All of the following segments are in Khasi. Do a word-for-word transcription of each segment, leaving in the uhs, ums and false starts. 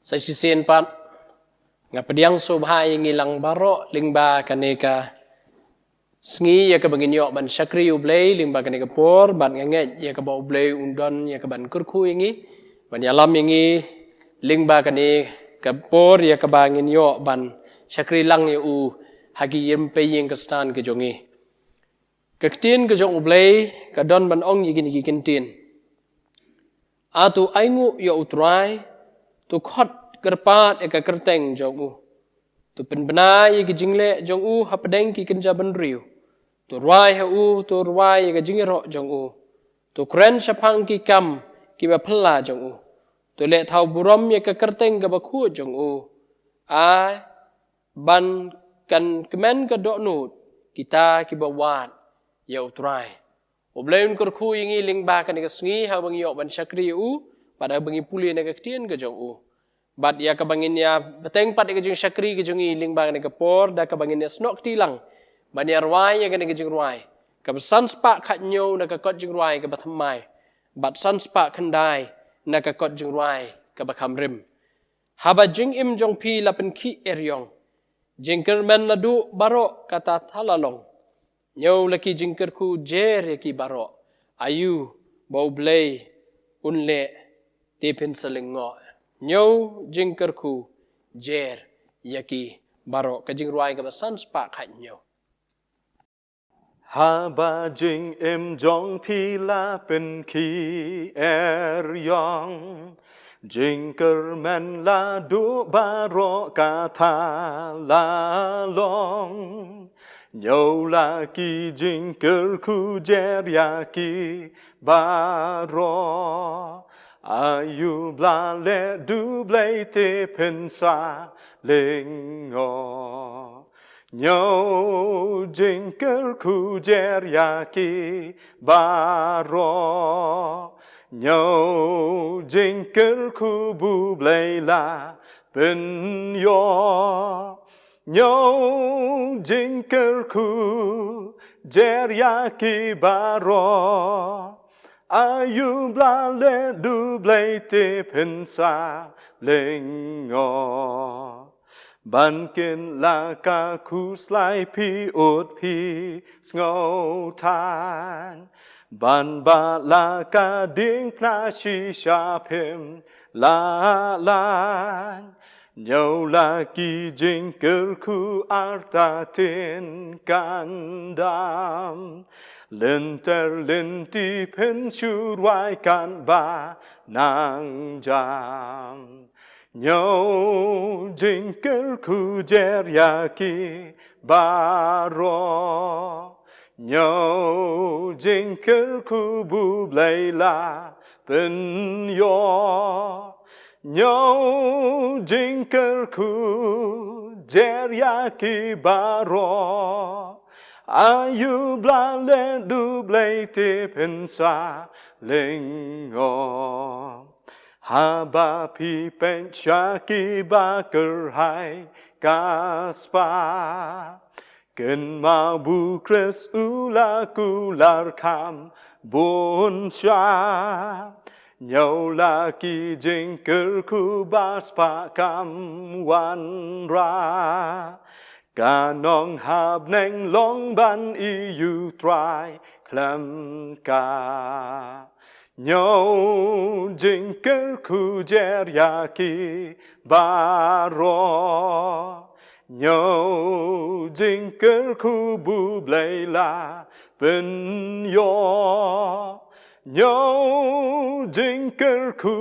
Sa shisien pat nga pdiang sngewbha ïa ngi lang baroh lyngba kane ka sngi ïa kaba ngin ïoh ban shakri U Blei lyngba kane ka por, bad nga ngeit ïa kaba U Blei un don ïa kaban kyrkhu ïa ngi, ban ïalam ïa ngi lyngba kane ka por ïa kaba ngin ïoh ban shakri lang ïa u ha ki ïing pei ïing khristan ki jong ngi. Ka ktien ka jong U Blei ka don ban ong ïa kine ki ktien. A to ainguh ïa U Trai, to khot kyrpad ïa ka kyrteng jong u. To pynbna ïa ki jingleh jong u hapdeng ki kynja bynriew. To rwai ha u, to rwai ïa ka jingïaroh jong u. To kren shaphang ki kam kiba phylla jong u. To leh thaw burom ïa ka kyrteng kaba khuid jong u. Ai ban kan kmen ka dohnud kita kiba wad ïa U Trai. U Blei un kyrkhu ïa ngi lyngba kane ka sngi haba ngi ïoh ban shakri ïa u, bad haba ngi pule na ka ktien ka jong u. Bad ïa kaba ngin ïa bteng pat ïa ka jingshakri ka jong ngi lyngba kane ka por, da kaba ngin ïa snoh kti lang ban ïa rwai ïa kane ka jingrwai kaba san spah khathynñiew na ka kot jingrwai kaba thymmai, bad san spah khyndai na ka kot jingrwai kaba kham rim. Haba jingim jong phi la pynkhih eriong, jingkyrmen la duh baroh kata thala long. Ñiew la ki jingkyrkhu jer ïa ki baroh. Aïu ba U Blei un leh te phin sa lyngngoh. Ñiew jingkyrkhu jer ïa ki baroh. Ka jingrwai kaba san spah khathynñiew. Haba jingim jong phi la pynkhih eriong, jingkyrmen la duh baroh kata la long. Ñiew la ki jingkyrkhu jer ïa ki baroh. Aïu ba la leh da U Blei te phin sa lyngngoh. Ñiew jingkyrkhu jer ïa ki baroh. Ñiew jingkyrkhu ba U Blei la pynïoh. Ñiew jingkyrkhu jer ïa ki baroh. Aïu ba la leh da U Blei te phin sa lyngngoh. Ban kin la ka khuslai phi ud phi sngewthan. Ban ba la ka diengphna shisha phim lah lan. Ñiew la ki jingkyrkhu arta tin kan dam. Lynter lynti phin shu rwai kan ba nang jam. Ñiew jingkyrkhu jer ïa ki baroh. Ñiew jingkyrkhu ba U Blei la pynïoh. Ñiew jingkyrkhu jer ïa ki baroh. Aïu ba la leh da U Blei te phin sa lyngngoh. Haba phi peit sha ki ba kyrhai ka spah. Kynmaw ba U Khrist u la kular kham bun sha. Ñiew la ki jingkyrkhu ba spah kam wanrah. Ka nonghap bneng long ban ïohi U Trai khlem ka. Ñiew jingkyrkhu jer ïa ki baroh. Ñiew jingkyrkhu ba U Blei la pynïoh. Ñiew jingkyrkhu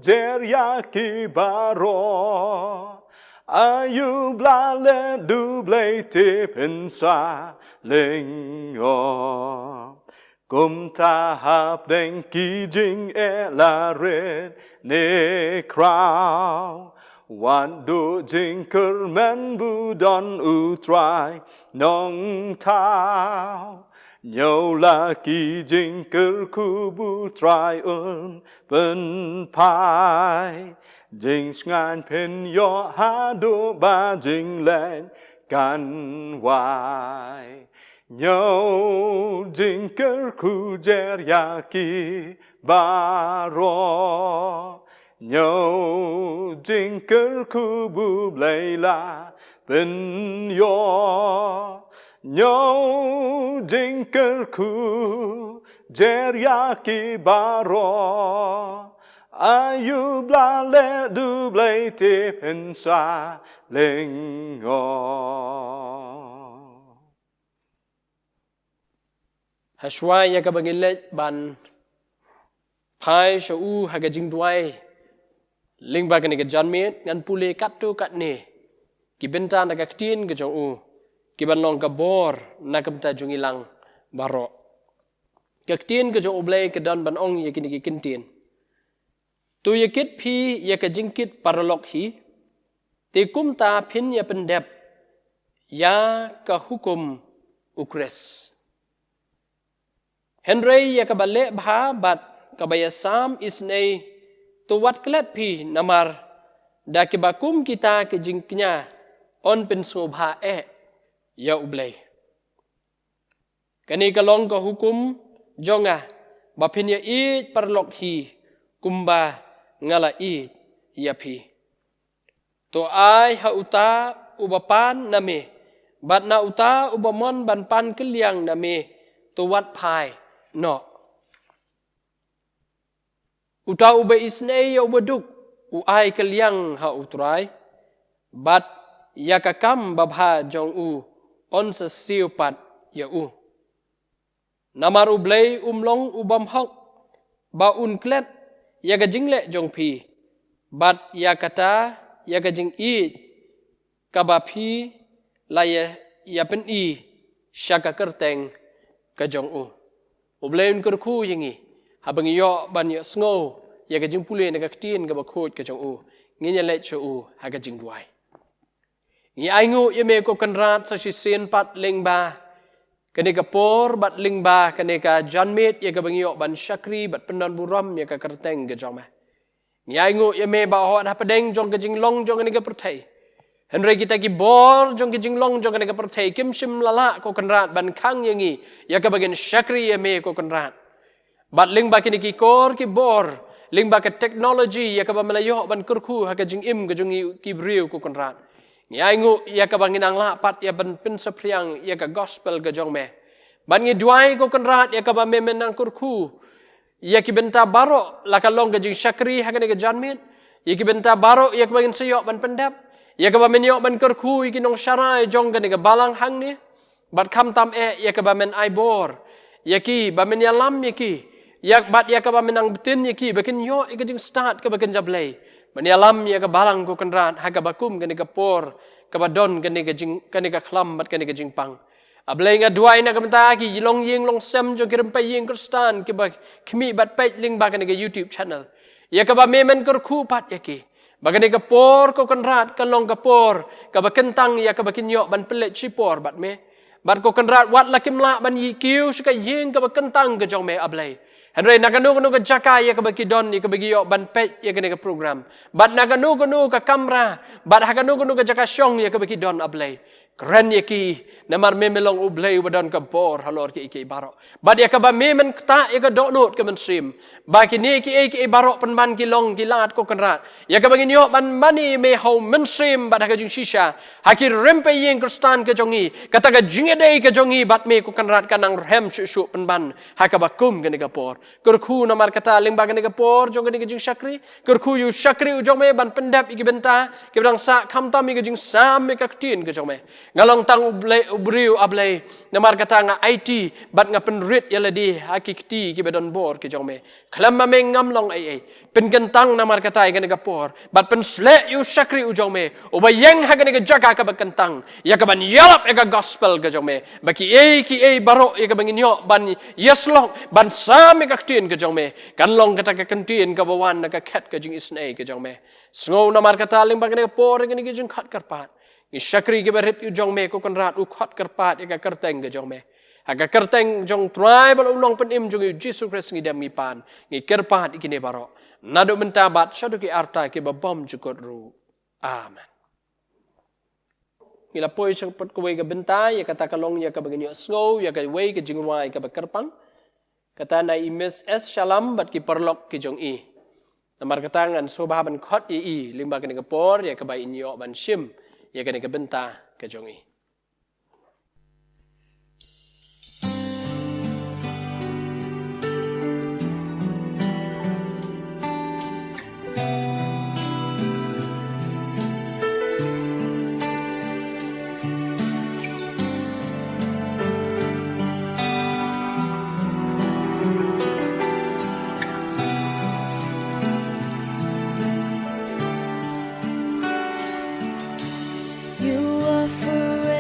jer ïa ki baroh. Aïu ba la leh da U Blei te phin sa lyngngoh. Kumta hapdeng ki jingeh la rit ne khraw. Wat duh jingkyrmen ba don U Trai Nongthaw. Ñiew la ki jingkyrkhu ba U Trai un pynphai. Jingshngaiñ phin ïoh haduh ba jingleit kan wai. Ñiew jingkyrkhu jer ïa ki baroh. Ñiew jingkyrkhu ba U Blei la pynïoh. Ñiew jingkyrkhu jer ïa ki baroh. Aïu ba la leh da U Blei te phin sa lyngngoh. Hashwa ïa kaba ngin leit ban phai sha u ha ka jingduwai lyngba kane ka janmiet, ngan pule katto katne ki bynta na ka ktien ka jong u, ki ban long ka bor na ka bynta jong ngi lang baroh. Ka ktien ka jong U Blei ka don ban ong ïa kine ki kyntien. To ïa kit phi ïa ka jingkit paralok hi, te kumta phin ïa pyndep ïa ka hukum U Khrist. Hynrei ïa kaba leh bha bad kaba ïasam isynei, to wat klet phi, namar da kiba kum kita ki jingkñia yn pynsngewbha eh ïa U Blei. Kane ka long ka hukum jong nga, ba phin ïa ïeit paralok hi kumba nga la ïeit ïa phi. To ai ha uta uba pan na me, bad na uta uba mon ban pan kylliang na me, to wat phai noh. Uta uba isynei ïa uba duk, u ai kylliang ha U Trai, bad ïa ka kam babha jong u yn sa siew pat ïa u. Namar U Blei um long u bymhok, ba un klet ïa ka jingleh jong phi, bad ïa kata, ïa ka jingïeit kaba phi la ïa, ïa pyni sha ka kyrteng ka jong u. U Blei un kyrkhu ïa ngi haba ngi ïoh ban ïohsngew ïa ka jingpule na ka ktien kaba khuid ka jong u. Ngin ïa leit sha u ha ka jingduwai. Ngi ainguh ïa me ko Kynrad sa shisien pat lyngba kane ka por bad lyngba kane ka janmiet ïa kaba ngi ïoh ban shakri bad pyndonburom ïa ka kyrteng ka jong me. Ngi ainguh ïa me ba hooid hapdeng jong ka jinglong jong kane ka pyrthei, hynrei kita ki bor jong ka jinglong jong kane ka pyrthei kim shym la lah ko Kynrad ban khang ïa ngi ïa kaba ngin shakri ïa me ko Kynrad. Bad lyngba kine ki kor ki bor, lyngba ka technology ïa kaba me la ïoh ban kyrkhu ha ka jingim ka jong ngi ki briew ko Kynrad. Ngi ainguh ïa kaba ngi nang lah pat ïa ban pynsaphriang ïa ka gospel ka jong me. Bad ngi duwai ko Kynrad ïa kaba me men nang kyrkhu ïa ki bynta baroh, la ka long ka jingshakri ha kane ka janmiet, ïa ki bynta baroh ïa kaba ngin sa ïoh ban pyndep, ïa kaba men ïoh ban kyrkhu ïa ki nongsharai jong kane ka balang hangne. Bad khamtam eh ïa kaba men ai bor ïa ki, ba men ïalam ïa ki, ïa bad ïa kaba men nang btin ïa ki ba kin ïoh ïa ka jingstad kaba kynja Blei. Men ïalam ïa ka balang ko Kynrad ha kaba kum kane ka por kaba don kane ka jing, kane ka khlam bad kane ka jingpang. A Blei, nga duwai na ka bynta ki longïing longsem jong ki rympei ïing Khristan kiba khmih bad peit lyngba kane ka YouTube channel, ïa kaba me men kyrkhu pat ïa ki, ba kane ka por ko Kynrad kan long ka por kaba kyntang ïa kaba kin ïoh ban pynleit shipor bad me. Bad ko Kynrad, wat la kim lah ban ïa kiew sha ka ïing kaba kyntang ka jong me, A Blei, hynrei na kano kano ka jaka ïa kaba ki don, ïa kaba ki ïoh ban peit ïa kane ka program, bad na kano kano ka kamra, bad ha kano kano ka jaka shong ïa kaba ki don, A Blei, kren ïa ki, namar me me long U Blei uba don ka bor halor kiei kiei baroh. Bad ïa kaba me men ktah ïa ka dohnud ka mynsiem, ba kine kiei kiei baroh pynban ki long ki lad ko Kynrad ïa kaba ngin ïoh ban mane ïa me ha u mynsiem bad ha ka jingshisha ha ki rympei ïing Khristan ka jong ngi. Kata ka jingïadei ka jong ngi bad me ko Kynrad kan nang rhem shuh shuh pynban ha kaba kum kane ka por. Kyrkhu namar kata lyngba kane ka por jong kane ka jingshakri, kyrkhu ïa u shakri u jong me ban pyndep ïa ki bynta kiba dang sah, khamtam ïa ka jingsam ïa ka ktien ka jong me. Nga long tang u Blei, u briew, A Blei, namar kata nga aiti bad nga pynrit ïa lade ha ki kti kiba don bor ki jong me. Khlem ma me ngam long ei ei. Pynkyntang namar kata ïa kane ka por, bad pynsleh ïa u shakri u jong me uba ïeng ha kane ka jaka kaba kyntang, ïa kaban ïalap ïa ka gospel ka jong me, ba kiei kiei baroh ïa kaba ngin ïoh ban ïasyllok ban sam ïa ka ktien ka jong me kan long kata ka ktien kaba wan na ka khet ka jingisynei ka jong me. Sngew namar kata lyngba kane ka por, ïa kane ka jingkhot kyrpad, ngi shakri kiba rit ïa u jong me ko Kynrad, u khot kyrpad ïa ka kyrteng ka jong me, ha ka kyrteng jong u Trai bad u Nongpynim jong ngi u Jisu Khrist ngi dem ngi pan, ngi kyrpad ïa kine baroh, naduh mynta bad shaduh ki arta kiba bymjukut ruh. Amen. Ngi la poi sha pat kawei ka bynta, ïa kata ka long ïa kaba ngin ïohsngew ïa kawei ka jingrwai kaba kyrpang. Kata na i Miss S Shalom bad ki paralok ki jong i. Namar kata ngan sngewbha ban khot ïa i lyngba kane ka por ïa kaba in ïoh ban shim ïa kane ka bynta ka jong i. You are forever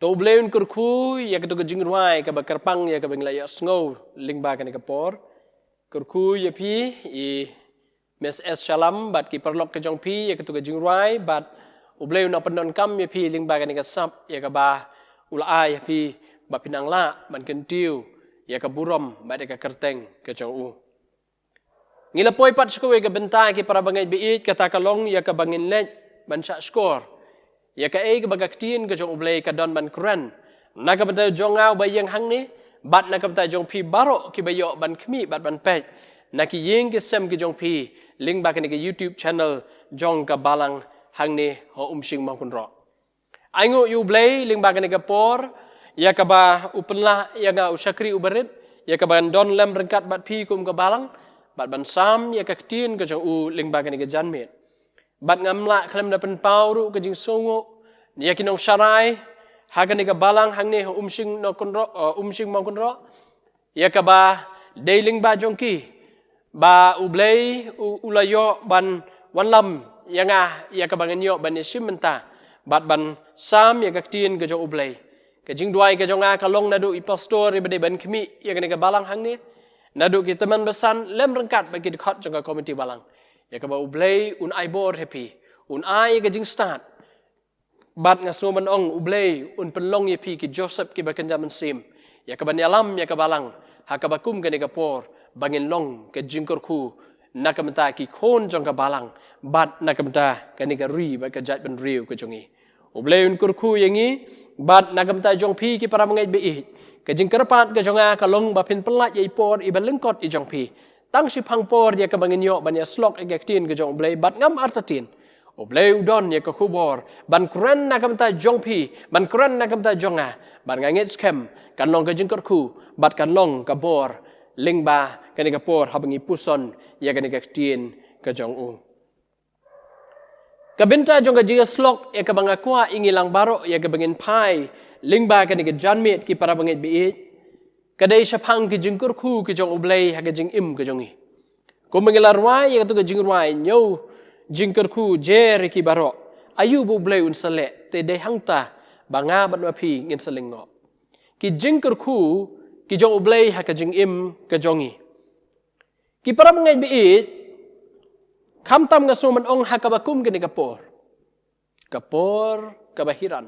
U Blei un kyrkhu ïa kato ka jingrwai kaba kyrpang ïa kaba ngi la ïohsngew lyngba kane ka por. Kyrkhu ïa phi i Miss S Shalom bad ki paralok ka jong phi ïa kato ka jingrwai bad U Blei un nang pyndonkam ïa phi lyngba kane ka sap ïa kaba u la ai ïa phi ba phin nang lah ban kyntiew ïa ka burom bad ïa ka kyrteng ka jong u. Ngi la poi pat sha kawei ka bynta ki para bangeit ba ïeit, kata ka long ïa kaba ngin leit ban shah shkor ïa kaei kaba ka ktien ka jong U Blei ka don ban kren na ka bynta jong nga uba ïeng hangne bad na ka bynta jong phi baroh kiba ïoh ban khmih bad ban peit na ki ïing ki sem ki jong phi lyngba kane ka YouTube channel jong ka Balang hangne ha Umshing Mawkynroh. Ai nguh ïa U Blei lyngba kane ka por ïa kaba u pynlah ïa nga u shakri uba rit ïa kaba ngan don lem ryngkat bad phi kum ka Balang bad ban sam ïa ka ktien ka jong u lyngba kane ka janmiet. Bad ngam lah khlem da pynpaw ruh ka jingsngewnguh ïa ki nongsharai ha kane ka Balang hangne ha Umshing Mawkynroh, uh, Umshing Mawkynroh, ïa kaba dei lyngba jong ki ba U Blei u, u la ïoh ban wanlam ïa nga ïa kaba ngan ïoh ban ïashim bynta bad ban sam ïa ka ktien ka jong U Blei. Ka jingduwai ka jong nga ka long naduh i pastor iba dei ban khmih ïa kane ka Balang hangne, naduh ki tymmen basan lem ryngkat bad ki dkhot jong ka komiti Balang, ïa kaba U Blei un ai bor ha phi, un ai ïa ka jingstad. Bad nga sngew ban ong U Blei un pynlong ïa phi ki Joseph kiba kynja mynsiem ïa kaban ïalam ïa ka Balang ha kaba kum kane ka por ba ngin long ka jingkyrkhu na ka bynta ki khun jong ka Balang bad na ka bynta kane ka ri bad ka jaitbynriew ka jong ngi. U Blei un kyrkhu ïa ngi bad na ka bynta jong phi ki para bangeit ba ïeit, ka jingkyrpad ka jong nga ka long ba phin pynlait ïa i por iba lyngkot i jong phi. Tang shiphang por ïa kaba ngin ïoh ban ïasyllok ïa ka ktien ka jong U Blei bad ngam artatien, U Blei u don ïa ka khubor ban kren na ka bynta jong phi, ban kren na ka bynta jong nga. Bad nga ngeit skhem kan long ka jingkyrkhu bad kan long ka bor lyngba kane ka por haba ngi puson ïa kane ka ktien ka jong u. Ka bynta jong ka jingïasyllok ïa kaba nga kwah ïa ngi lang baroh ïa kaba ngin phai lyngba kane ka janmiet ki para bangeit ba ïeit, ka dei shaphang ki jingkyrkhu ki jong U Blei ha ka jingim ka jong ngi. Kumba ngi la rwai ïa kato ka jingrwai, ñiew jingkyrkhu jer ïa ki baroh, aïu ba U Blei un sa leh, te dei hangta ba nga bad ma phi ngin sa lyngngoh. Ki jingkyrkhu ki jong U Blei ha ka jingim ka jong ngi. Ki para bangeit ba ïeit, khamtam nga sngew ban ong ha kaba kum kane ka por, ka por kaba hiran,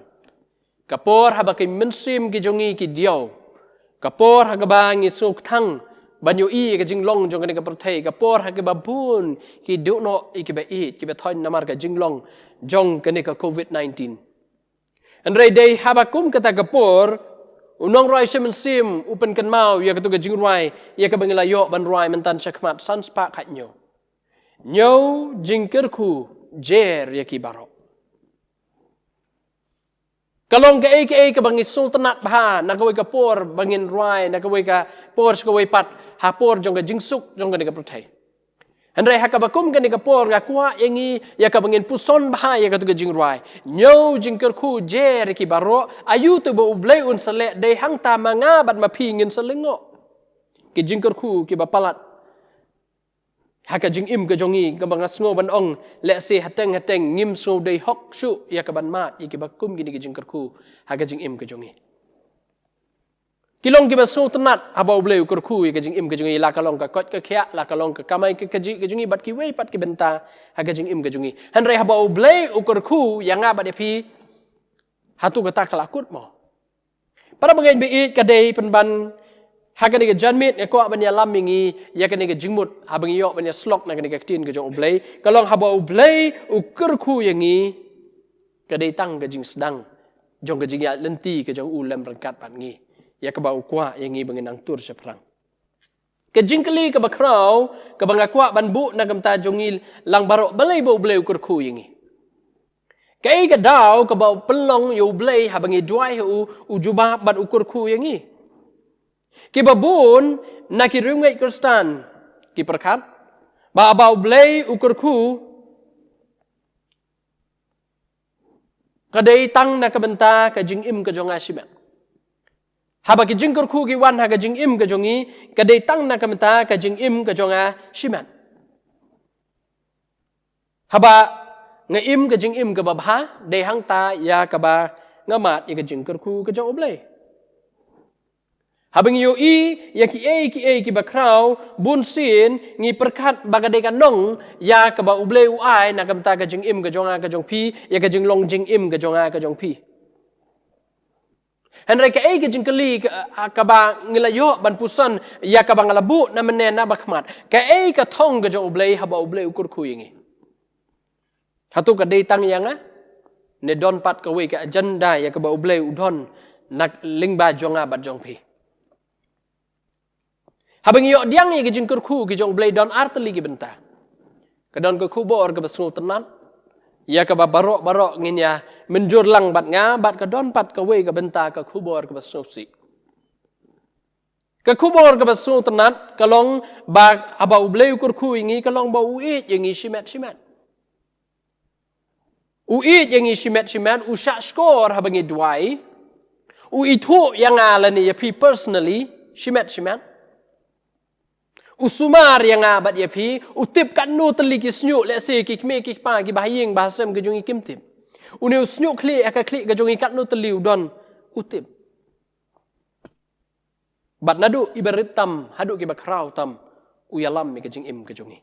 ka por haba ki mynsiem ki jong ngi ki diaw, ka por ha kaba ngi sngewkthang ban ïohi ïa ka jinglong jong kane ka pyrthei, ka por ha kaba bun ki duh noh ïa kiba ïeit kiba thoiñ namar ka jinglong jong kane ka covid nineteen. Hynrei dei haba kum kata ka por u nongrwai shi mynsiem u pynkynmaw ïa kato ka jingrwai ïa kaba ngi la ïoh ban rwai mynta shakhmat san spah khatñiew. Ñiew jingkyrkhu jer ïa ki baroh. Ka long kaei kaei kaba ngi sngewtynnat bha na kawei ka por ba ngin rwai na kawei ka por sha kawei pat ha por jong ka jingsuk jong kane ka pyrthei. Hynrei ha kaba kum kane ka por nga kwah ïa ngi ïa kaba ngin puson bha ïa kato ka jingrwai, ñiew jingkyrkhu jer ïa ki baroh, aïu te ba U Blei un sa leh, dei hangta ma nga bad ma phi ngin sa lyngngoh. Ki jingkyrkhu kiba palat ha ka jingim ka jong ngi kaba nga sngew ban ong lehse hateng hateng ngim sngew dei hok shuh ïa kaban mad ïa kiba kum kine ki jingkyrkhu ha ka jingim ka jong ngi. Ki long kiba sngewtynnat haba U Blei u kyrkhu ïa ka jingim ka jong ngi, la ka long ka koit ka khiah, la ka long ka kamai ka kajih ka jong ngi bad kiwei pat ki bynta ha ka jingim ka jong ngi. Hynrei haba U Blei u kyrkhu ïa nga bad ïa phi, hato kata ka la kut mo? Para bangeit ba ïeit, ka dei pynban ha kane ka janmiet nga kwah ban ïalam ïa ngi ïa kane ka jingmut haba ngi ïoh ban ïasyllok na kane ka ktien ka jong U Blei. Ka long haba U Blei u kyrkhu ïa ngi, ka dei tang ka jingsdang jong ka jingïaid lynti ka jong u lem ryngkat bad ngi, ïa kaba u kwah ïa ngi ba ngin nang tur shaphrang. Ka jingkylli kaba khraw kaba nga kwah ban buh na ka bynta jong ngi lang baroh, balei ba U Blei u kyrkhu ïa ngi? Kaei ka daw kaba u pynlong ïa U Blei haba ngi duwai ha u, u jubab bad u kyrkhu ïa ngi? Kiba bun na ki riewngeit Khristan ki pyrkhat ba haba U Blei u kyrkhu ka dei tang na ka bynta ka jingim ka jong nga shimet. Haba ki jingkyrkhu ki wan ha ka jingim ka jong ngi, ka dei tang na ka bynta ka jingim ka jong nga shimet. Haba nga im ka jingim kaba bha, dei hangta ïa kaba nga mad ïa ka jingkyrkhu ka jong U Blei. Haba ngi ïohi ïa kiei kiei kiba khraw, bun sien ngi pyrkhat ba ka dei ka nong ïa kaba U Blei u ai na ka bynta ka jingim ka jong nga ka jong phi, ïa ka jinglong jingim ka jong nga ka jong phi. Hynrei kaei ka jingkylli ka, kaba ngi la ïoh ban puson ïa kaba nga la buh na mynne na ba khmat. Kaei ka thong ka jong U Blei haba U Blei u kyrkhu ïa ngi? Hato ka dei tang ïa nga? Ne don pat kawei ka agenda ïa kaba U Blei u don na lyngba jong nga bad jong phi? Haba ngi ïoh pdiang ïa ka jingkyrkhu ka jong U Blei don ar tylli ki bynta. Ka don ka khubor kaba sngewtynnat ïa kaba baroh baroh ngin ïa mynjur lang bad nga, bad ka don pat kawei ka bynta ka khubor kaba sngewsih. Ka khubor kaba sngewtynnat ka long ba haba U Blei u kyrkhu ïa ngi ka long ba u ïeit ïa ngi shimet shimet. U ïeit ïa ngi shimet shimet, u shah shkor haba ngi duwai. U ithuh ïa nga lane ïa phi personally shimet shimet. U sumar ïa nga bad ïa phi, u tip katno tylli ki shñiuh, lehse ki kmie ki kpa kiba ha ïing ba ha sem ka jong ngi kim tip. Une u shñiuh khlieh ha ka khlieh ka jong ngi katno tylli u don, u tip. Bad naduh iba rit tam haduh kiba khraw tam, u ïalam ïa ka jingim ka jong ngi.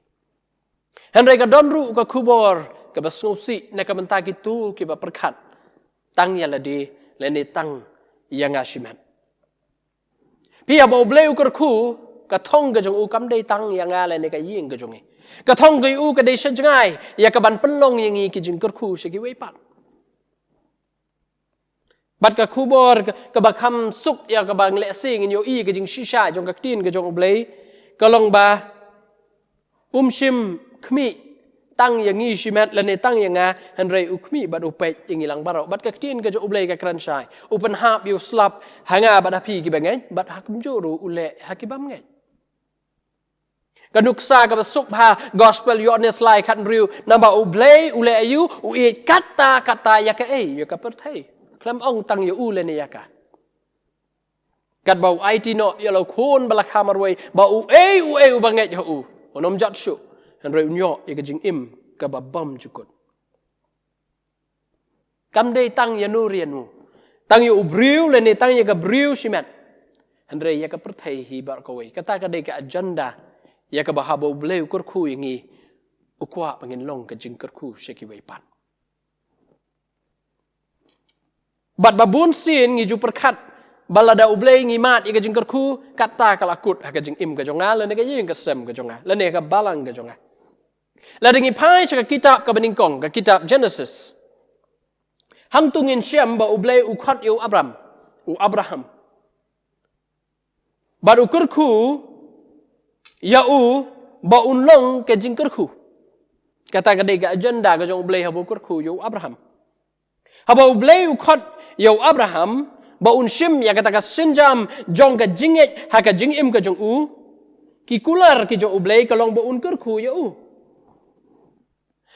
Hynrei ka don ruh ka khubor kaba sngewsih na ka bynta kito kiba pyrkhat tang ïa lade lane tang ïa nga shimet. Phi, haba U Blei u kyrkhu, ka thong ka jong u kam dei tang ïa nga lane ka ïing ka jong ngi. Ka thong ka jong u ka dei sha jngai ïa ka ban pynlong ïa ngi ki jingkyrkhu sha kiwei pat. Bad ka khubor ka, kaba kham suk ïa kaba ngi lehse ngin ïohi ka jingshisha jong ka ktien ka jong U Blei ka long ba um shym khmih tang ïa ngi shimet lane tang ïa nga, hynrei u khmih bad u peit ïa ngi lang baroh. Bad ka ktien ka jong U Blei ka kren shai, u pynhap ïa u slap ha nga bad ha phi kiba ngeit, bad ha kumjuh ruh u leh ha ki bym ngeit. Ka nuksa kaba suk ha Gospel Ïoannis lai khathynriew, naba U Blei u leh aïu, u ïeit katta katta ïa kaei, ïa ka pyrthei, khlem ong tang ïa u lane ïa ka. Katba u aiti noh ïa la u Khun ba la kha marwei, ba uei uei uba ngeit ha u un ym jot shuh, hynrei un ïoh ïa ka jingim kaba bymjukut. Kam dei tang ïa no re ïa no, tang ïa u briew lane tang ïa ka briew shimet, hynrei ïa ka pyrthei hi baroh kawei. Kata ka dei ka agenda ïa kaba haba U Blei u kyrkhu ïa ngi, u kwah ba ngin long ka jingkyrkhu sha kiwei pat. Bad ba bun sien ngi ju pyrkhat ba lada U Blei ngi mad ïa ka jingkyrkhu, kata ka la kut ha ka jingim ka jong nga lane ka ïing ka sem ka jong nga lane ka balang ka jong nga. Lada ngi phai sha ka kitab kaba nyngkong, ka kitab Genesis, hangto ngin shem ba U Blei u khot ïa u Abram, u Abraham, bad u kyrkhu ïa u ba un long ka jingkyrkhu. Kata ka dei ka agenda ka jong U Blei haba u kyrkhu ïa u Abraham. Haba U Blei u khot ïa u Abraham ba un shim ïa kata ka sienjam jong ka jingngeit ha ka jingim ka jong u, ki kular ki jong U Blei ka long ba un kyrkhu ïa u.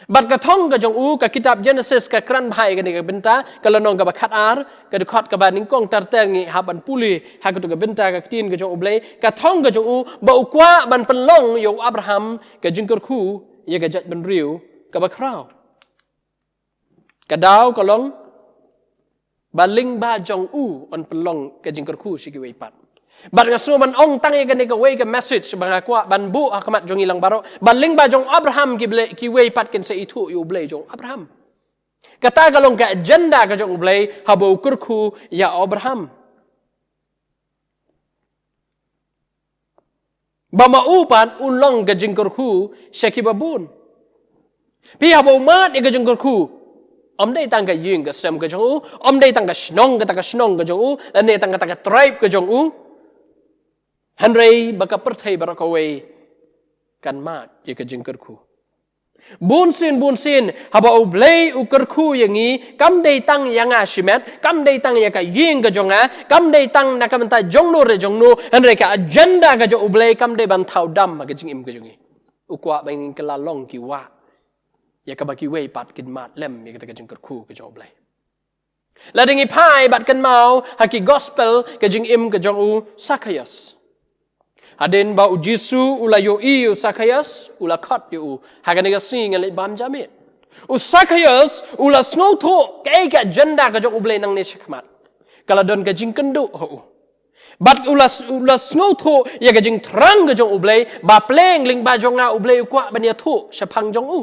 Bad ka thong ka jong u, ka kitab Genesis ka kren bha ïa kane ka bynta, ka lynnong kaba khatar, ka dkhot kaba nyngkong ter ter ngi hap ban pule ha kato ka bynta ka ktien ka jong U Blei. Ka thong ka jong u ba u kwah ban pynlong ïa u Abraham ka jingkyrkhu ïa ka jaitbynriew kaba khraw. Ka daw ka long ba lyngba jong u yn pynlong ka jingkyrkhu sha kiwei pat. Bad nga sngew ban ong tang ïa kane kawei ka message ba nga kwah ban buh ha khmat jong ngi lang baroh, ba lyngba jong Abraham ki Blei, kiwei pat kin sa ithuh ïa U Blei jong Abraham. Kata ka long ka agenda ka jong U Blei haba u kyrkhu ïa Abraham. Ba ma u pat un long ka jingkyrkhu sha kiba bun. Phi, haba u mad ïa ka jingkyrkhu, ym dei tang ka ïing ka sem ka jong u, ym dei tang ka shnong kata ka shnong ka jong u, lane tang kata ka tribe ka jong u. Hynrei ba ka pyrthei baroh kawei kan mad ïa ka jingkyrkhu. Bun sien, bun sien, haba U Blei u kyrkhu ïa ngi, kam dei tang ïa nga shimet, kam dei tang ïa ka ïing ka jong nga, kam dei tang na ka bynta jong no re jong no, hynrei ka agenda ka jong U Blei kam dei ban thaw dam ha ka jingim ka jong ngi. U kwah ba ngin kylla long ki wah ïa kaba kiwei pat kin mad lem ïa kata ka jingkyrkhu ka jong U Blei. Lada ngi phai bad kynmaw ha ki gospel ka jingim ka jong u Sakhaios. Hadien ba U Jisu u la ïohi ïa u Sakhaios, u la khot ïa u. Ha kane ka sngi ngan leit bam ja miet. U Sakhaios u la sngewthuh kaei ka agenda ka jong U Blei nangne shakhmat. Ka la don ka jingkynduh ha u. Bad u la, u la sngewthuh ïa ka jingthrang ka jong U Blei, ba pleng lyngba jong nga U Blei u kwah ban ïathuh shaphang jong u.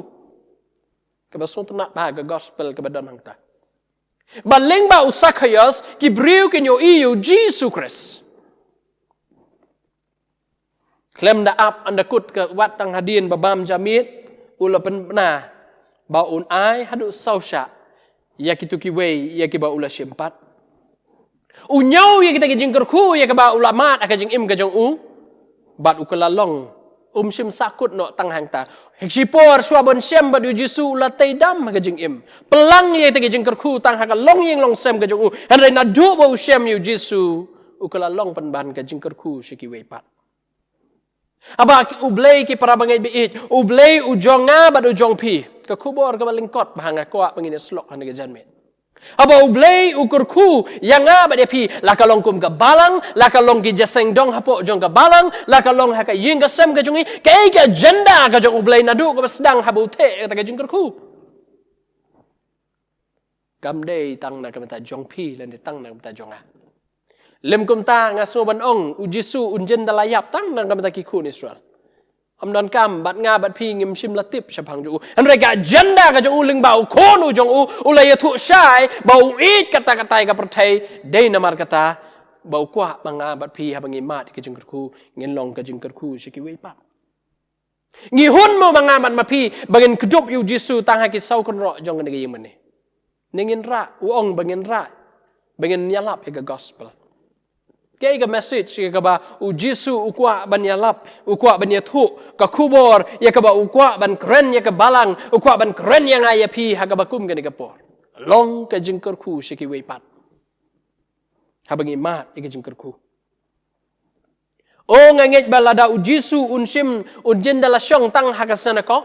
Kaba sngewtynnat bha ka gospel kaba don hangta. Ba lyngba u Sakhaios ki briew kin ïohi ïa u Jisu Khrist. Khlem da ap, ynda kut ka wat tang hadien ba bam ja miet, u la pynbna ba un ai haduh saw shah ïa kito kiwei ïa kiba u la shim pat. U ñiew ïa kita ki jingkyrkhu ïa kaba u la mad ha ka jingim ka jong u. Bad u ka la long, um shym sahkut noh tang hangta. Shipor shuwa ban shem bad u Jisu u la tei dam ha ka jingim. Pynlang ïa kita ki jingkyrkhu tang ha ka longïing longsem ka jong u. Hynrei naduh ba u shem ïa u Jisu, u ka la long pynban ka jingkyrkhu sha kiwei pat. Haba U Blei, ki para bangeit ba ïeit, U Blei u jong nga bad u jong phi. Ka khubor kaba lyngkot ba nga kwah ba ngin ïa shlok ha kane ka janmiet. Haba U Blei u kyrkhu ïa nga bad ïa phi, la ka long kum ka balang, la ka long ki jingïaseng dong hapoh jong ka balang, la ka long ha ka ïing ka sem ka jong ngi, kaei ka agenda ka jong U Blei naduh kaba sdang haba u theh ïa kata ka jingkyrkhu. Kam dei tang na ka bynta jong phi lane tang na ka bynta jong nga. Lym kumta nga sngew ban ong, u Jisu un jin da la ïap tang na ka bynta ki khun Israel. Ym donkam bad nga bad phi ngim shym la tip shaphang jong u. Hynrei ka agenda ka jong u lyngba u khun u jong u, u la ïathuh shai ba u ïeit katta katta ïa ka pyrthei, dei namar kata ba u kwah ba nga bad phi haba ngi mad ïa ka jingkyrkhu, ngin long ka jingkyrkhu sha kiwei pat. Ngi hun mo ma nga bad ma phi ba ngin kdup ïa u Jisu tang ha ki saw kynroh jong kane ka ïing mane? Ne ngin rah, u ong ba ngin rah, ba ngin ïalap ïa ka gospel. Kaei ka message ïa kaba u Jisu u kwah ban ïalap, u kwah ban ïathuh, ka khubor ïa kaba u kwah ban kren ïa ka balang, u kwah ban kren ïa nga ïa phi ha kaba kum kane ka por. Long ka jingkyrkhu sha kiwei pat. Haba ngi mad ïa ka jingkyrkhu. O, nga ngeit ba lada u Jisu un shim, un jin da la shong tang ha ka synagog,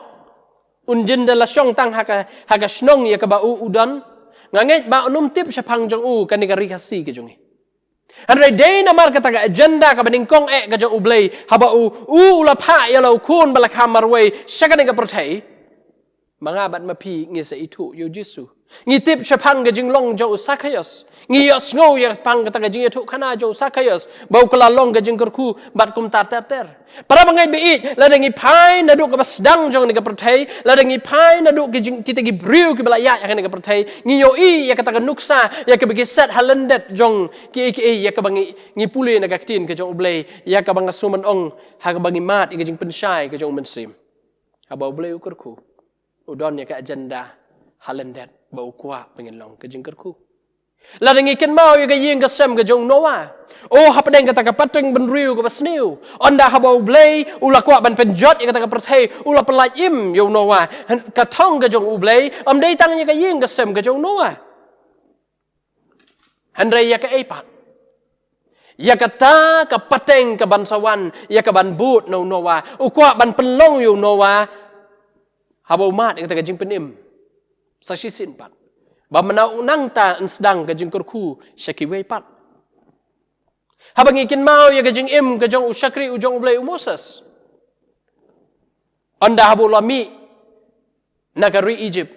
un jin da la shong tang ha ka, ha ka shnong ïa kaba u u don, nga ngeit ba un ym tip shaphang jong u kane ka ri Khasi ka jong ngi. Hynrei dei namar kata ka agenda kaba nyngkong eh ka jong U Blei, haba u, u, u la phah ïa la u khun ba la kha marwei sha kane ka pyrthei, ma nga bad ma phi ngi sa ithuh ïa u Jisu. Ngi tip shaphang ka jinglong jong u Sakhaios. Ngi ïohsngew ïa shaphang kata ka jingïathuhkhana jong u Sakhaios ba u ka la long ka jingkyrkhu bad kumta ter ter. Para bangeit ba ïeit, lada ngi phai naduh kaba sdang jong kane ka pyrthei, lada ngi phai naduh ki jing, kita ki briew kiba la ïaid ha kane ka pyrthei, ngi ïohi ïa kata ka nuksa ïa kaba ki set ha lyndet jong kiei kiei ïa kaba ngi, ngi pule na ka ktien ka jong U Blei, ïa kaba nga sngew ban ong ha kaba ngi mad ïa ka jingpynshai ka jong U Mynsiem. Haba U Blei u kyrkhu, u don ïa ka agenda ha lyndet ba u kwah ba ngin long ka jingkyrkhu. Lada ngi kynmaw ïa ka ïing ka sem ka jong u Noah. O, hapdeng kata ka pateng bynriew kaba sniew, ynda haba U Blei u la kwah ban pynjot ïa kata ka pyrthei, u la pyllait im ïa u Noah. Hynrei ka thong ka jong U Blei ym dei tang ïa ka ïing ka sem ka jong u Noah. Hynrei ïa kaei pat? Ïa kata ka pateng kaban sa wan, ïa kaban bud na u Noah. U kwah ban pynlong ïa u Noah haba u mad ïa kata ka jingpynim sa shisien pat, ba mynta u nangta yn sdang ka jingkyrkhu sha kiwei pat. Haba ngi kynmaw ïa ka jingim ka jong u shakri u jong U Blei, u Moses, ynda haba u la mih na ka ri Egypt,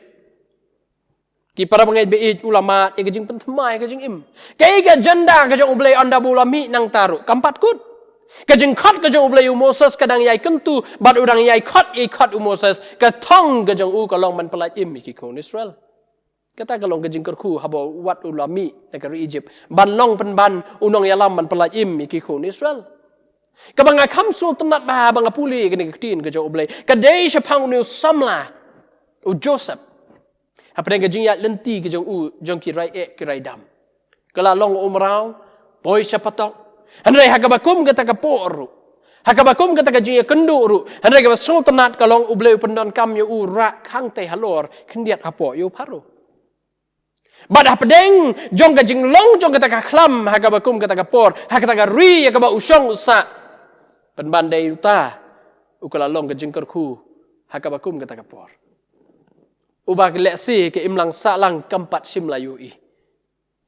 ki para bangeit ba ïeit, u la mad ïa ka jingpynthymmai ka jingim. Kaei ka agenda ka jong U Blei ynda ba u la mih nangta ruh? Kam pat kut. Ka jingkhot ka jong U Blei ïa u Moses ka dang ïai kyntu, bad u dang ïai khot, ïai khot ïa u Moses. Ka thong ka jong u ka long ban pyllait im ïa ki khun Israel. Kata ka long ka jingkyrkhu haba wat u la mih na ka ri Egypt, ban long pynban u nongïalam ban pyllait im ïa ki khun Israel. Kaba nga kham sngewtynnat bha haba nga pule ïa kane ka ktien ka jong U Blei, ka dei shaphang une u samla, u Joseph. Hapdeng ka jingïaid lynti ka jong u, jong ki rai eh ki rai dam, ka la long u mraw, poi sha patok. Hynrei ha kaba kum kata ka por ruh, ha kaba kum kata ka jingïakynduh ruh, hynrei kaba sngewtynnat ka long U Blei u pyndonkam ïa u rah khang tei halor, khyndiat hapoh ïa u Pharaoh. Bad hapdeng jong ka jinglong jong kata ka khlam ha kaba kum kata ka por, ha kata ka ri ïa kaba u shong u sah, pynban dei uta u ka la long ka jingkyrkhu ha kaba kum kata ka por. Uba ki lehse ka imlang sahlang kam pat shym la ïohi.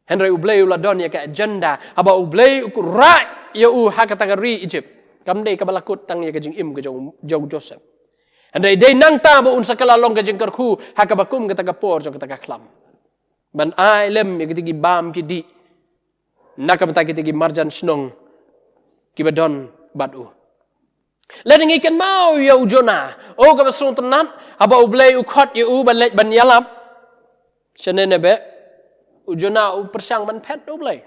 Hynrei U Blei u la don ïa ka agenda, haba U Blei u rah ïa u ha kata ka ri Egypt. Kam dei kaba la kut tang ïa ka jingim ka jong, jong Joseph. Hynrei dei nangta ba un sa kylla long ka jingkyrkhu ha kaba kum kata ka por jong kata ka khlam, ban ai lem ïa kita ki bam ki dih na ka bynta kita ki marjan shnong kiba don bad u. Lada ngi kynmaw ïa u Jonah, o kaba sngewtynnat, haba U Blei u khot ïa u ban leit ban ïalap, shane ne beh, u Jonah u pyrshang ban phet U Blei.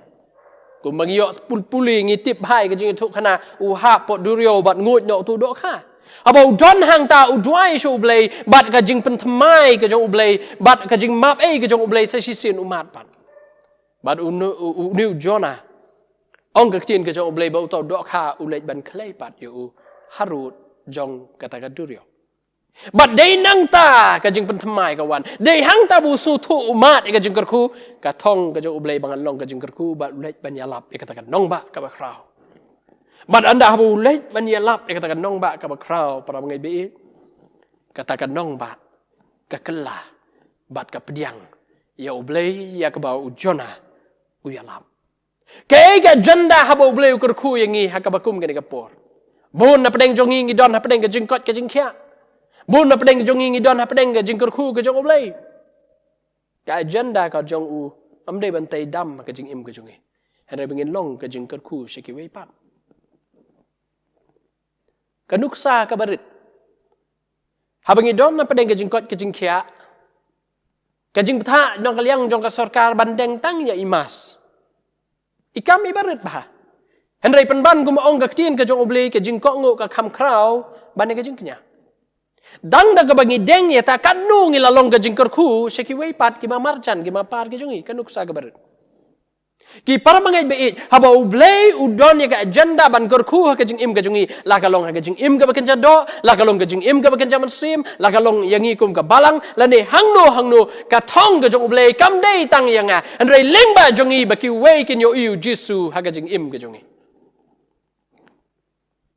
Kumba ngi ïoh pul- pule, ngi tip bha ïa ka jingïathuhkhana, u hap hapoh duriaw bad nguid noh uto u dohkha. Haba u don hangta, u duwai sha U Blei bad ka jingpynthymmai ka jong U Blei bad ka jingmap ei ka jong U Blei, sa shisien u mad pat. Bad une u, u, une u Jonah, ong ka ktien ka jong U Blei, ba uto u dohkha u leit ban khlei pat ïa u harud jong kata ka duriaw. Bad dei nangta ka jingpynthymmai ka wan. Dei hangta ba u sngewthuh, u mad ïa ka jingkyrkhu, ka thong ka jong U Blei ba ngan long ka jingkyrkhu, bad u leit ban ïalap ïa kata ka nongbah kaba khraw. Bad ynda haba u leit ban ïalap ïa kata ka nongbah kaba khraw, para bangeit ba ïeit, kata ka nongbah ka kylla bad ka pdiang ïa U Blei ïa kaba u Jonah u ïalap. Kaei ka agenda haba U Blei u kyrkhu ïa ngi ha kaba kum kane ka por? Bun na pdeng jong ngi ngi don hapdeng ka jingkoit ka jingkhiah. Bun na pdeng jong ngi ngi don hapdeng ka jingkyrkhu ka jong U Blei. Ka agenda ka jong u kam dei ban tei dam ha ka jingim ka jong ngi, hynrei ba ngin long ka jingkyrkhu sha kiwei pat. Ka nuksa kaba rit, haba ngi don hapdeng ka jingkoit ka jingkhiah, ka jingbthah jong ka liang jong ka sorkar ban deng tang ïa i mask, i kam iba rit bha. Hynrei pynban kumba ong ka ktien ka jong U Blei, ka jingkohnguh ka kham khraw ban ïa ka jingkñia. Dang da kaba ngi deng ïa kata, katno ngi la long ka jingkyrkhu sha kiwei pat kiba marjan, kiba par ki jong ngi? Ka nuksa kaba rit. Ki para bangeit ba ïeit, haba U Blei u don ïa ka agenda ban kyrkhu ha ka jingim ka jong ngi, la ka long ha ka jingim kaba kynja doh, la ka long ka jingim kaba kynja mynsiem, la ka long ïa ngi kum ka balang, lane hangno hangno, ka thong ka jong U Blei kam dei tang ïa nga, hynrei lyngba jong ngi ba kiwei kin ïohi ïa U Jisu ha ka jingim ka jong ngi.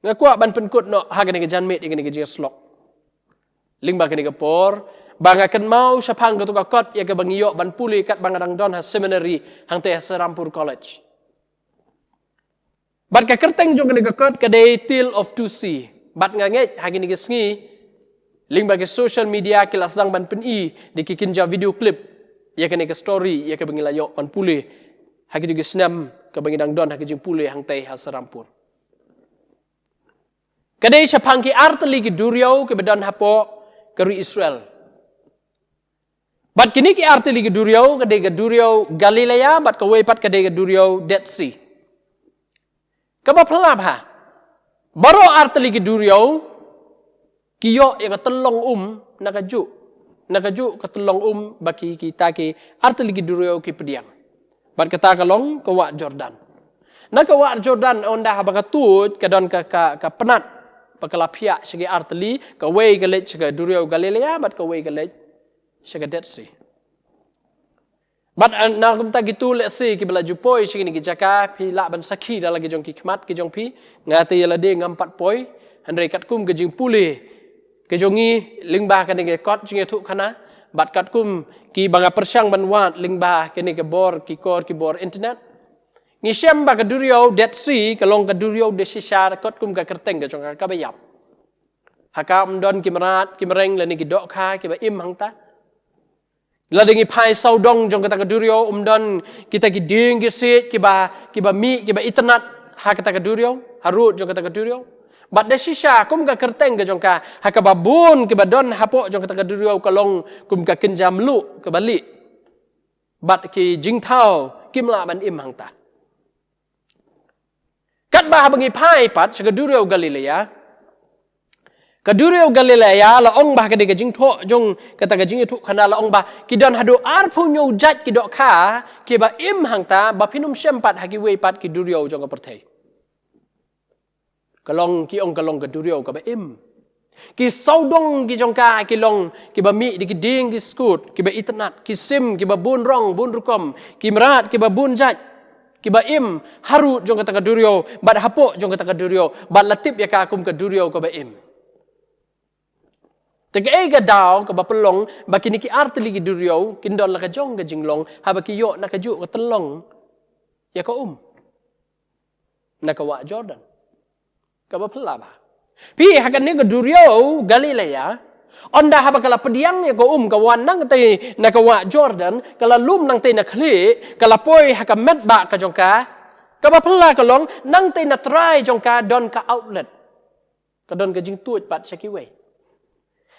Nga kwah ban pynkut noh ha kane ka janmiet ïa kane ka jingïasyllok lyngba kane ka por, ba nga kynmaw shaphang kato ka kot ïa kaba ngi ïoh ban pule katba nga dang don ha seminary hangtei ha Serampore College. Bad ka kyrteng jong kane ka kot ka dei Tale of Two Sea. Bad nga ngeit ha kine ki sngi, lyngba ki social media ki la sdang ban pyni da ki kynja video clip ïa kane ka story ïa kaba ngi la ïoh ban pule ha kito ki snem kaba ngi dang don ha ka jingpule hangtei ha Serampore. Ka dei shaphang ki artylli ki duriaw kiba don hapoh ka ri Israel. Bad kine ki artylli ki duriaw, ka dei ka duriaw Galilea, bad kawei pat ka dei ka duriaw Dead Sea. Kaba phylla bha, baroh artylli ki duriaw ki ïoh ïa ka tyllong um na kajuh, na kajuh ka tyllong um ba ki, kita ki artylli ki duriaw ki pdiang. Bad kata ka long ka wah Jordan. Na ka wah Jordan, ynda haba ka tuid, ka don ka, ka, ka pnat ba ka la phiah sha ki artylli, kawei ka leit sha ka duriaw Galilea bad kawei ka leit sha ka Dead Sea. Bad, eh, na kumta kito lehse kiba la ju poi sha kine ki jaka, phi lah ban sakhi da la ki jong ki khmat ki jong phi, nga te ïa lade ngam pat poi, hynrei katkum ka jingpule ka jong ngi lyngba kane ka kot jingïathuhkhana, bad katkum kiba nga pyrshang ban wad lyngba kane ka bor, ki kor ki bor internet, ngi shem ba ka duriaw Dead Sea ka long ka duriaw da shisha, katkum ka kyrteng ka jong ka kaba ïap. Ha ka ym don ki mrad ki mreng lane ki dohkha kiba im hangta. Lada ngi phai sawdong jong kata ka duriaw, ym don kita ki dieng ki siej kiba, kiba mih, kiba itynnad ha kata ka duriaw, harud jong kata ka duriaw. Bad da shisha, kum ka kyrteng ka jong ka, ha kaba bun kiba don hapoh jong kata ka duriaw ka long kum ka kynja mluh kaba lieh. Bad ki jingthaw kim lah ban im hangta. Katba haba ngi phai pat sha ka duriaw Galilea, ka duriaw Galilea la ong ba, ha kane ka jingthoh jong kata ka jingïathuhkhana la ong ba ki don haduh arphew hynñiew jait ki dohkha kiba im hangta, ba phin ym shem pat ha kiwei pat ki duriaw jong ka pyrthei. Ka long, ki ong ka long ka duriaw kaba im. Ki sawdong ki jong ka ki long kiba mih da ki dieng ki skut kiba itynnad, ki sim kiba bun rong bun rukom, ki mrad kiba bun jait kiba im harud jong kata ka duriaw, bad hapoh jong kata ka duriaw, bad la tip ïa ka kum ka duriaw kaba im. Te kaei ka daw kaba pynlong ba kine ki artylli ki duriaw kin don la ka jong ka jinglong haba ki ïoh na kajuh ka tyllong ïa ka um na ka wah Jordan? Kaba phylla bha, Phi ha kane ka duriaw Galilea, ynda haba ka la pdiang ïa ka um ka wan nangtei na ka wah Jordan, ka la lum nangtei na khlieh, ka la poi ha ka metbah ka jong ka, kaba phylla ka long, nangtei na trai jong ka don ka outlet. Ka don ka jingtuid pat sha kiwei.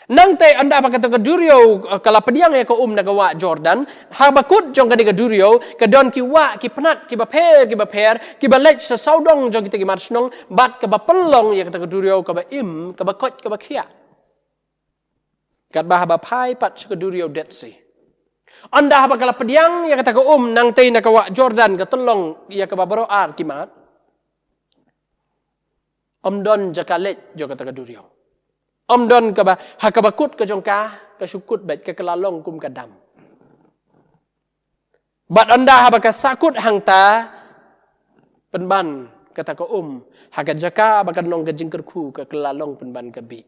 Nangtei ynda haba kata ka duriaw, eh, ka la pdiang ïa ka um na ka wah Jordan, haba kut jong kane ka duriaw, ka don ki wah, ki pnat, kiba pher, kiba pher, kiba leit sha sawdong jong kita ki mar shnong, bad kaba pynlong ïa kata ka duriaw, kaba im, kaba koit, kaba khiah. Katba haba phai pat sha ka duriaw Dead Sea. Ynda haba ka la pdiang ïa kata ka um nangtei na ka wah Jordan ka tyllong ïa kaba baroh ar ki mat. Ym don jaka leit jong kata ka duriaw. Ym don kaba, ha kaba kut ka jong ka, ka shu kut beit ka kylla long kum ka dam. Bad ynda haba ka sahkut hangta, pynban kata ka um, ha ka jaka ba kan long ka jingkyrkhu ka kylla long pynban ka bih.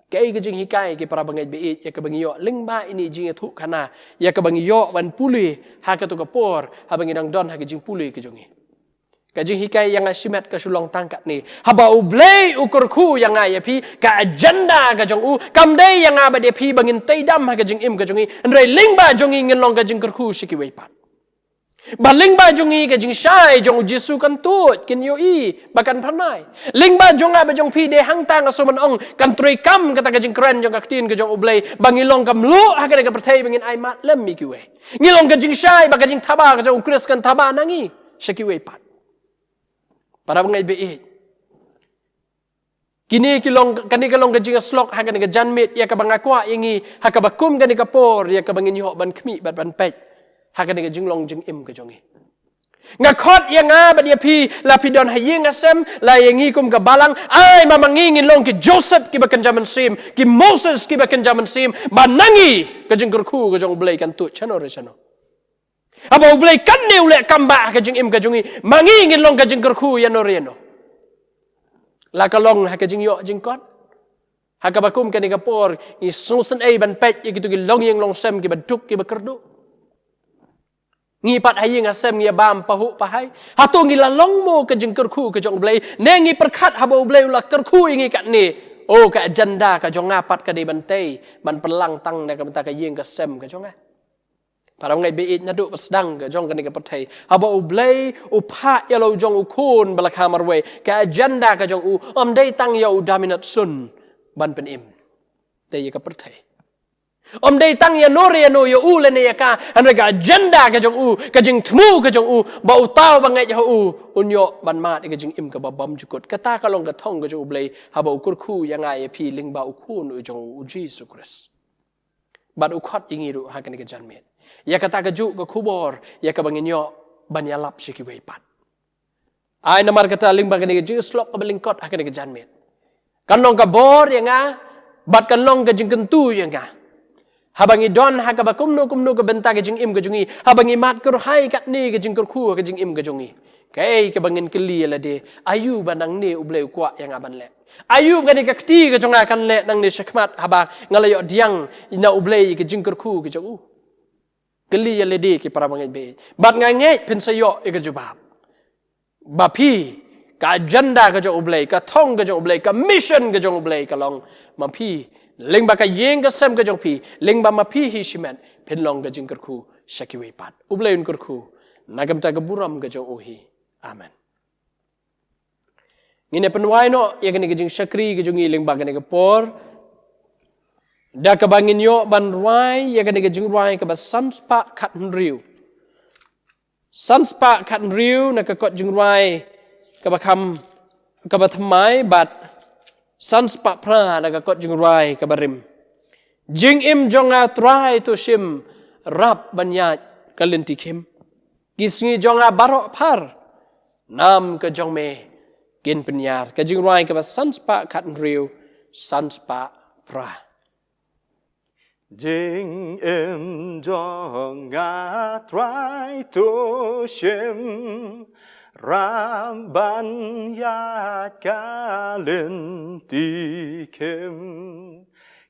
Kaei ka jinghikai ki para bangeit baieit, ïa kaba ngi ïoh lyngba ine i jingïathuhkhana, ïa kaba ngi ïoh ban pule, ha kato ka por, haba ngi dang don ha ka jingpule ka jong ngi. Ka jinghikai ïa nga shimet ka shu long tang katne. Haba U Blei u kyrkhu ïa nga ïa phi, ka agenda ka jong u, kam dei ïa nga bad ïa phi ba ngin tei dam ha ka jingim ka jong ngi, hynrei lyngba jong ngi ngin long ka jingkyrkhu sha kiwei pat. Ba lyngba jong ngi ka jingshai jong U Jisu kan tuid, kin ïohi, ba kan phyrnai. Lyngba jong nga bad jong phi dei hangta nga sngewbha ban ong, kan treikam kata ka jingkren jong ka ktien ka jong U Blei, ba ngi long ka mluh ha kane ka pyrthei ba ngin ai mad lem ïa kiwei. Ngi long ka jingshai, ba ka jingthaba ka jong U Khrist kan thaba na ngi sha kiwei pat. Para bangeit baieit. Kine ki long, kane ka long ka jingïasyllok ha kane ka janmiet, ïa kaba nga kwah ïa ngi, ha kaba kum kane ka por, ïa kaba ngin ïoh ban khmih bad ban peit ha kane ka jinglong jingim ka jong ngi. Nga khot ïa nga bad ïa phi, la phi don ha ïing ha sem, la ïa ngi kum ka balang, ai ma ma ngi ngin long ki Joseph kiba kynja mynsiem, ki Moses kiba kynja mynsiem, ba na ngi ka jingkyrkhu ka jong U Blei kan tuid shano re shano. Haba U Blei katne u leh kam ba ha ka jingim ka jong ngi, ma ngi ngin long ka jingkyrkhu ïano re ïano. La ka long ha ka jingïoh jingkot. Ha kaba kum kane ka por, ngi sngewsynei ban peit ïa kito ki longïing longsem kiba duk kiba kyrduh. Ngi pat ha ïing ha sem ngi ïa bam pahuh pahai. Hato ngi la long mo ka jingkyrkhu ka jong U Blei, ne ngi pyrkhat haba U Blei u la kyrkhu ïa ngi katne. Oh, ka agenda ka jong nga pat ka dei ban tei, ban pynlang tang na ka bynta ka ïing ka sem ka jong nga. Para bangeit baieit, naduh ba sdang ka jong kane ka pyrthei, haba U Blei u phah ïa la u jong u khun ba la kha marwei, ka agenda ka jong u ym dei tang ïa u da minot sun ban pynim. Te ïa ka pyrthei. Ym dei tang ïano re ïano ïa u lane ïa ka, hynrei ka agenda ka jong u, ka jingthmu ka jong u, ba uta uba ngeit ha u un ïoh ban mad ïa ka jingim kaba bym jukut. Kata ka long ka thong ka jong U Blei haba u kyrkhu ïa nga ïa phi lyngba u khun u jong u, U Jisu Khrist. Bad u khot ïa ngi ruh ha kane ka janmiet. Ïa kata kajuh ka khubor, ïa kaba ngin ïoh ban ïalap sha kiwei pat. Ai namar kata lyngba kane ka jingïasyllok kaba lyngkot ha kane ka janmiet, kan long ka bor ïa nga, bad kan long ka jingkyntu ïa nga. Haba ngi don ha kaba kumno kumno ka bynta ka jingim ka jong ngi, haba ngi mad kyrhai katne ka jingkyrkhu ha ka jingim ka jong ngi, kaei kaba ngin kylli ïa lade, aïu ba nangne U Blei u kwah ïa nga ban leh? Aïu ba kane ka kti ka jong nga kan leh nangne shakhmat haba nga la ïoh pdiang na U Blei ïa ka jingkyrkhu ka jong u? Kylli ïa lade ki para bangeit baieit. Bad nga ngeit phin sa ïoh ïa ka jubab. Ba phi, ka agenda ka jong U Blei, ka thong ka jong U Blei, ka mission ka jong U Blei ka long ma phi, lyngba ka ïing ka sem ka jong phi, lyngba ma phi hi shimet, phin long ka jingkyrkhu sha kiwei pat. U Blei un kyrkhu na ka bynta ka burom ka jong u hi. Amen. Ngin ïa pynwai noh ïa kane ka jingshakri ka jong ngi lyngba kane ka por, da kaba ngin ïoh ban rwai ïa kane ka jingrwai kaba san spah khathynriew. San spah khathynriew na ka kot jingrwai kaba kham, kaba thymmai, bad san spah phra na ka kot jingrwai kaba rim. Jingim jong nga Trai to shim, rap ban ïaid ka lynti khim. Ki sngi jong nga baroh phar, nam ka jong me kin pynïar. Ka jingrwai kaba san spah khathynriew, san spah phra. Jingim jong nga Trai to shim, rap ban ïaid ka lynti khim.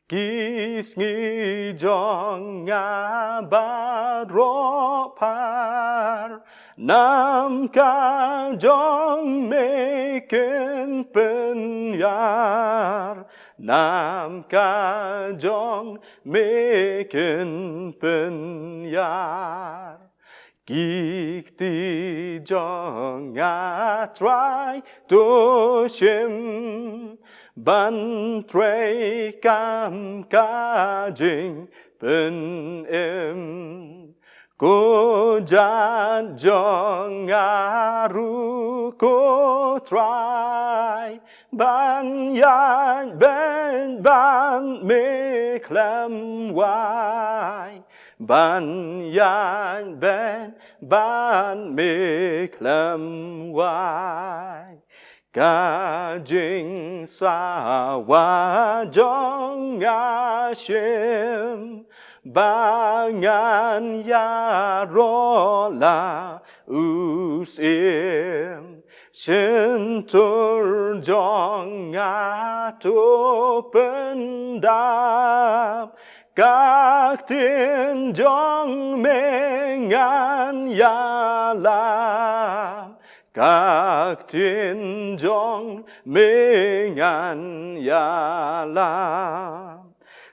Ki sngi jong nga baroh phar, nam ka jong me kin pynïar, nam ka jong me kin pynïar. Ki kti jong nga Trai, to shim ban trei kam ka jingpynim. Ko jait jong nga ruh ko Trai, ban ïaid beit bad me khlem wai, ban ïaid beit bad me khlem wai. Ka jingsawa jong nga shim ba ngan ïaroh la u Syiem. Shyntur jong nga to pyndap, ka ktien jong me ngan ïalam, ka ktien jong me ngan ïalam.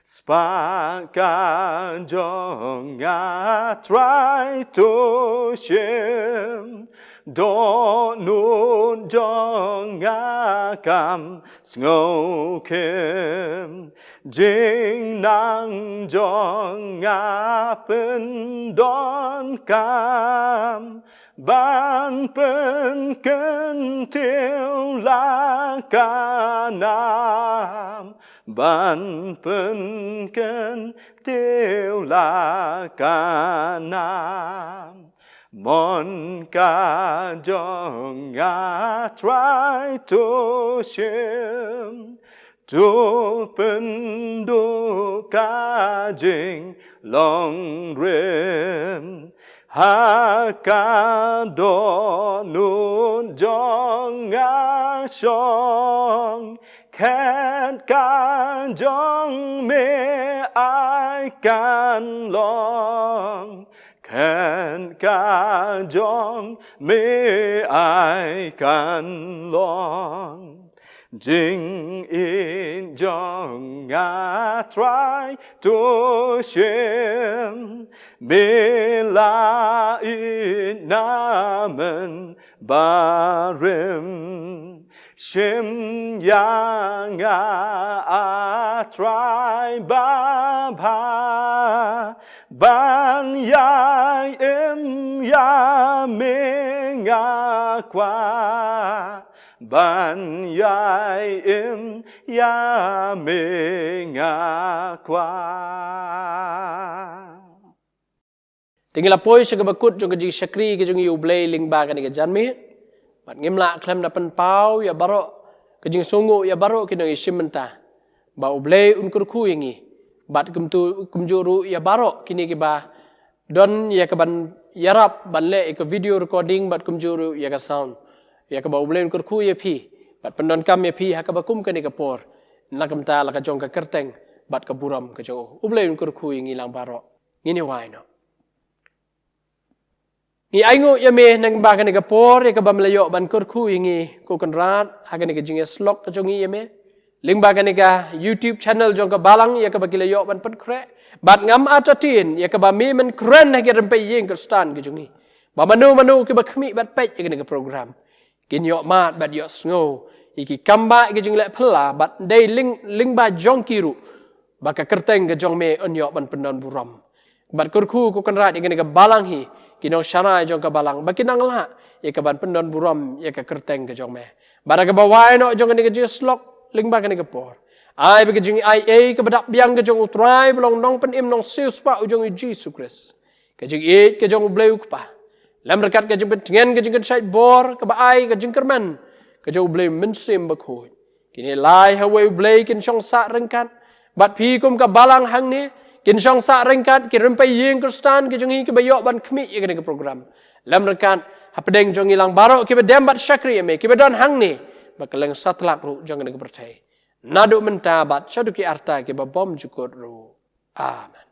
Spah ka jong nga Trai, to shim, dohnud jong nga kam sngewkhim, jingnang jong nga pyndonkam, ban pynkyntiew la ka nam, ban pynkyntiew la ka nam. Mon ka jong nga Trai, to shim, to pynduh ka jinglong rim, ha ka dohnud jong nga shong, khet ka jong me ai kan long, khet ka jong me ai kan long. Jingïeit jong nga Trai, to shim, me la ïeit na mynbarim. Shim ïa nga, ah Trai babha, ban ïai im ïa me nga kwah, ban ïai im ïa me nga kwah. Te ngi la poi sha kaba kut jong ka jingshakri ka jong ngi ïa U Blei lyngba kane ka janmiet. Bad ngim lah khlem da pynpaw ïa baroh ka jingsngewnguh ïa baroh ki nongïashim bynta, ba U Blei un kyrkhu ïa ngi. Bad kumjuh, kumjuh ruh ïa baroh kine kiba don ïa kaban ïarap ban leh ïa ka video recording bad kumjuh ruh ïa ka sound, ïa kaba U Blei un kyrkhu ïa phi bad pyndonkam ïa phi ha kaba kum kane ka por, na ka bynta la ka jong ka kyrteng bad ka burom ka jong U. U Blei un kyrkhu ïa ngi lang baroh. Ngin ïa wai noh. Ngi ainguh ïa me lyngba kane ka por ïa kaba me la ïoh ban kyrkhu ïa ngi, ko Kynrad, ha kane ka jingïasyllok ka jong ngi ïa me, lyngba kane ka YouTube channel jong ka Balang ïa kaba ki la ïoh ban pynkhreh. Bad ngam artatien ïa kaba me men kren ha ki rympei ïing Khristan ka jong ngi, ba mano mano kiba khmih bad peit ïa kane ka program, kin ïoh mad bad ïoh sngew ïa ki kambah ïa ki jingleh phylla, bad dei lyng, lyngba jong ki ruh ba ka kyrteng ka jong me yn ïoh ban pyndon burom. Bad kyrkhu, ko Kynrad, ïa kane ka Balang hi, ki nongsharai jong ka Balang, ba kin nang lah ïa kaban pyndon burom ïa ka kyrteng ka jong me. Bad ha kaba wai noh jong kane ka jingïasyllok lyngba kane ka por, ai ba ka jingaiei kaba dap biang ka jong U Trai ba long Nongpynim Nongsiewspah u jong U Jisu Khrist, ka jingïeit ka jong U Blei U Kpa, lem ryngkat ka jingpyntngen ka jingkynshaid bor kaba ai ka jingkyrmen ka jong U Blei U Mynsiem Bakhuid, kine lai ha uwei U Blei kin shong sah ryngkat bad phi kum ka Balang hangne, kin shong sah ryngkat ki rympei ïing Khristan ka jong ngi kiba ïoh ban khmih ïa kane ka program, lem ryngkat hapdeng jong ngi lang baroh kiba dem bad shakri ïa me, kiba don hangne bad kylleng satlak ruh jong kane ka pyrthei, naduh mynta bad shaduh ki arta kiba bymjukut ruh. Amen.